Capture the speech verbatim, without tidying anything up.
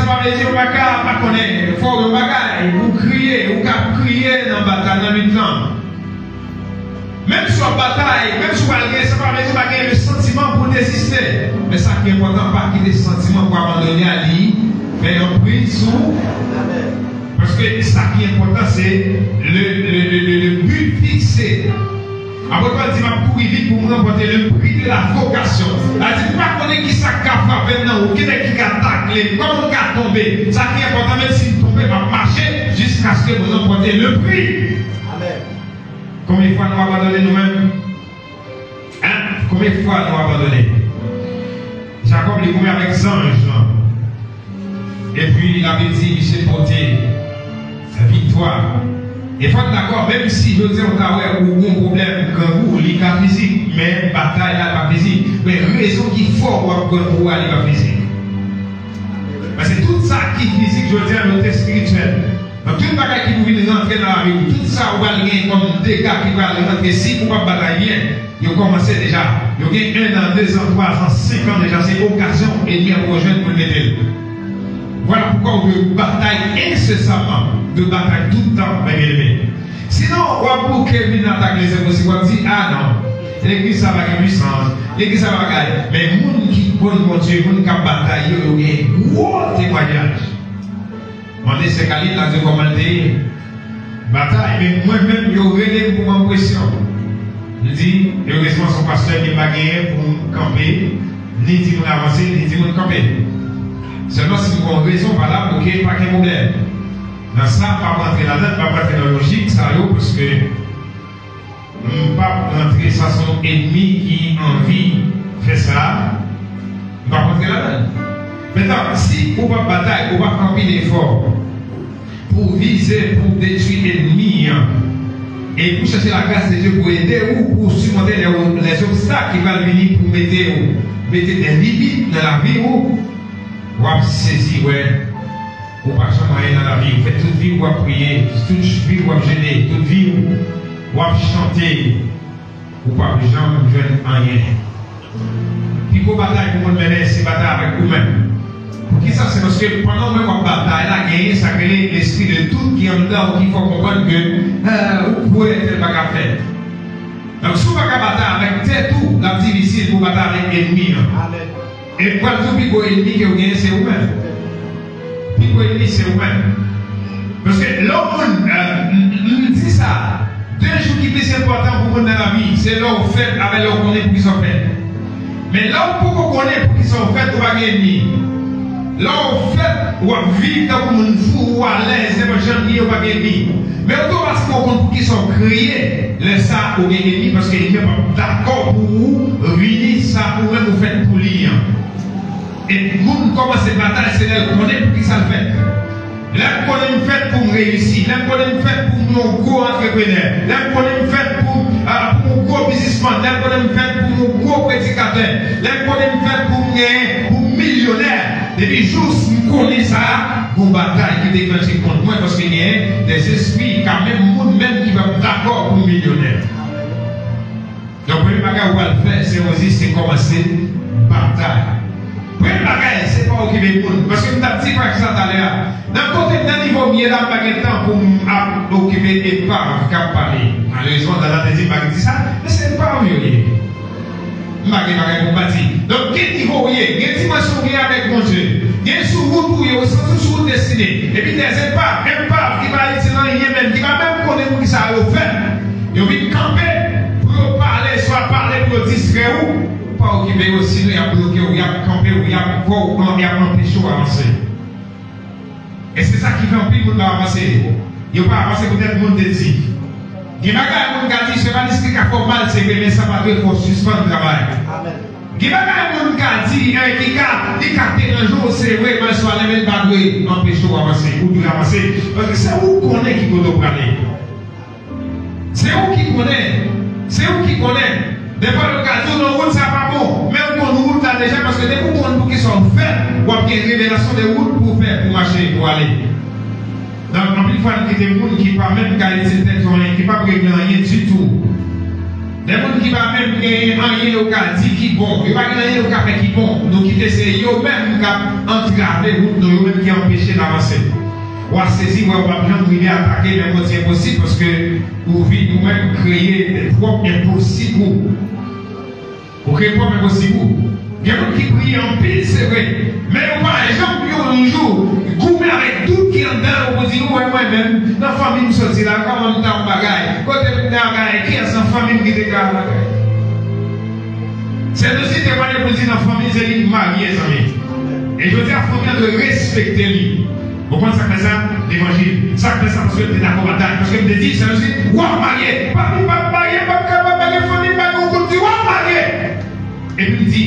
pa vle di ou pa ka pa konnen, fò w yon bagay, ou kriye, ou ka kriye nan batay, nan lit lan. Menm si w ap batay, menm si w pral gen, sa pa vle di w pa gen le santiman pou w deziste. Men sa ki enpòtan, pa kite santiman pou abandone a li fè yon priz sou ou. Paske sa ki enpòtan, se le, le, le, le, le but fixé. Apot Pòl di, "M ap kouri vit pou m ranpòte le prix de la vocation." Sa di, ou pa konnen ki sa k ka frape m nan, ou ki nèg ki ka takle m, kòman m ka tonbe. Sa ki enpòtan, menm si m tonbe, m ap mache jiskaske m ranpòte le prix. Amen. Konbyen fwa nou abandone nou menm? Hein? Konbyen fwa nou abandone? Jakòb, li goumen avèk zanj lan. Epi, Labib di, misye pote viktwa. E fò n dakò, menm si jodi a ou ta wè ou gon pwoblèm grangou, li ka fizik, men batay la pa fizik. Men rezon ki fè w ap grangou a, li pa fizik. Paske tout sa ki fizik jodi a, yo te espirityèl. Donk, tout bagay ki pou vin rantre nan lavi w, tout sa ou pral gen kòm dega ki pral rantre, si ou p ap batay byen, yo kòmanse deja. Yo gen en an, de zan, twa zan, senk an deja, se okazyon ènmi an poko jwenn pou l mete l. Vwala poukwa ou dwe batay ensesaman, dwe batay tout tan, mè byeneme. Sinon, w ap bouke vin atak lèzanj osi, w ap di, "A non, legliz sa pa gen pwisans, legliz sa pa bagay." Men moun ki konn Bondye, moun k ap batay yo, yo gen gwo temwayaj. Mande sè Kalin la di kòman l te ye. Batay, men mwen menm, yo rele m pou ban m presyon. M di, erezman, se yon pastè ke m pa genyen pou m kanpe, ni di moun avanse, ni di moun kanpe. Sèlman si m gen yon rezon valab, oke, pa gen pwoblèm. Nan sa, m p ap rantre ladan, m p ap rantre nan lojik sa yo, paske m p ap rantre, sa se yon ènmi ki anvi fè sa. M p ap rantre ladan. Mentnan, si ou p ap batay, ou p ap fè anpil efò pou w vize, pou w detwi ènmi an, e pou chèche lagras de Dye pou ede ou, pou w simonte lè, lè zobstak ki pral vini pou mete ou, mete de limit nan lavi ou, w ap sezi wè ou pa janm anyen nan lavi. Ou fè tout vi w ap priye, tout vi w ap jene, tout vi w ap chante, ou p ap janm jwenn anyen. Pi gwo batay pou moun mennen, se batay avèk ou menm. Poukisa? Se paske pandan ou menm w ap batay la, genyen sa k rele lespri de dout ki anndan ou ki fè w konprann ke, eh, ou kwè tèl bagay ap fèt. Donk, si w pa ka batay avèk tèt ou, l ap difisil pou w batay avèk ènmi an. Amèn. E m pral di w, pi gwo ènmi ke w genyen, se ou menm. Pi gwo ènmi, se ou menm. Paske lè yon moun, eh, m, m, m di sa, de jou ki plis enpòtan pou moun nan lavi, se lè w fèt avè lè w konnen poukisa w fèt. Men lè w poko konnen poukisa w fèt, ou pa gen ènmi. Lè w fèt, w ap viv tankou moun fou, ou alèz, nenpòt jan l ye, ou pa gen ènmi. Men otomatikman, ou konn poukisa w kreye, lè sa, ou gen ènmi, paske ènmi an p ap dakò pou ou vini sa ou menm ou fèt pou li an. E moun kòmanse batay, se lè l konnen poukisa l fèt. Lè m konnen m fèt pou m reyisi, lè m konnen m fèt pou m yon gwo antreprenè, lè m konnen m fèt pou, ah, pou m yon gwo biznismann, lè m konnen m fèt pou m yon gwo predikatè, lè m konnen m fèt pou m genyen, pou m milyonè. Depi jous m konnen sa, gon batay ki deklanche kont mwen, paske genyen dèzespri, ka menm moun menm ki p ap dakò pou m milyonè. Donk, premye bagay ou pral fè, se osi, se kòmanse batay. Premye bagay, se pa okipe moun. Paske m t ap di frè sa talè a. Nan kote m, nan nivo m ye la, m pa gen tan pou m ap okipe epav k ap pale. Malerezman, Dada te di m pa gen di sa, men se epav yo ye. M pa gen bagay pou m pa di. Donk, gen nivo w ye, gen dimansyon w gen avèk Bondye, gen sou wout ou ye, ou santi w sou wout destine. Epi dèzè pa, enpav ki pa itil anyen menm, ki pa menm konnen poukisa yo fèt. Yo vin kanpe pou yo pale, swa pale pou yo distrè ou. Ou pa okipe yo, sinon y ap bloke w, y ap kanpe w, y ap fè w, y ap anpeche w avanse. E se sa ki fè anpil moun pa avanse. Yo pa avanse poutèt moun te di. Gen bagay moun ka di, se pa niske ka fè w mal, se vre, men sa pa dwe fè w sispann travay. Amèn. Gen bagay moun ka di, eh, ki ka, li ka deranje w, se vre, men swa lè men l pa dwe anpeche w avanse, ou dwe avanse. Paske se ou konnen ki kote w prale. Se ou ki konnen. Se ou ki konnen. Dèfwa yo ka di w, "Non, wout sa pa bon." Men ou konn wout la deja, paske depi ou konn poukisa w fèt, w ap gen revelasyon de wout pou w fè, pou w mache, pou w ale. Donk, anpil fwa, n kite moun ki pa menm ka itil tèt yo anyen, ki p ap regle anyen ditou. Lè moun ki pa menm genyen anyen yo ka di ki bon, yo pa gen anyen yo ka fè ki bon, nou kite se yo menm k ap antrave wout nou, yo menm ki anpeche n avanse. W a sezi, wè w p ap janm rive atake, men Bondye enposib, paske ou vin ou menm kreye twòp enposib ou. Ou kreye twòp enposib ou. Gen moun ki priye anpil, se vre, men yo pa janm yon jou goumen avèk dout ki anndan yo pou di, ou wè mwen menm, nan fanmi m soti la, kòman m ta yon bagay, kote m te bagay, kiyès nan fanmi m ki te ka bagay. Sentespri te pale pou di nan fanmi se li k marye, zanmi. E jodi a, fanmi an dwe respekte li. Ou konn sa k fè sa? Levanjil. Sa k fè sa? Paske m te dakò batay. Paske m te di, Sentespri, w ap marye. Papi p ap marye, p ap kapab marye, fanmi pa gen yon kout di, w ap marye. Epi m di,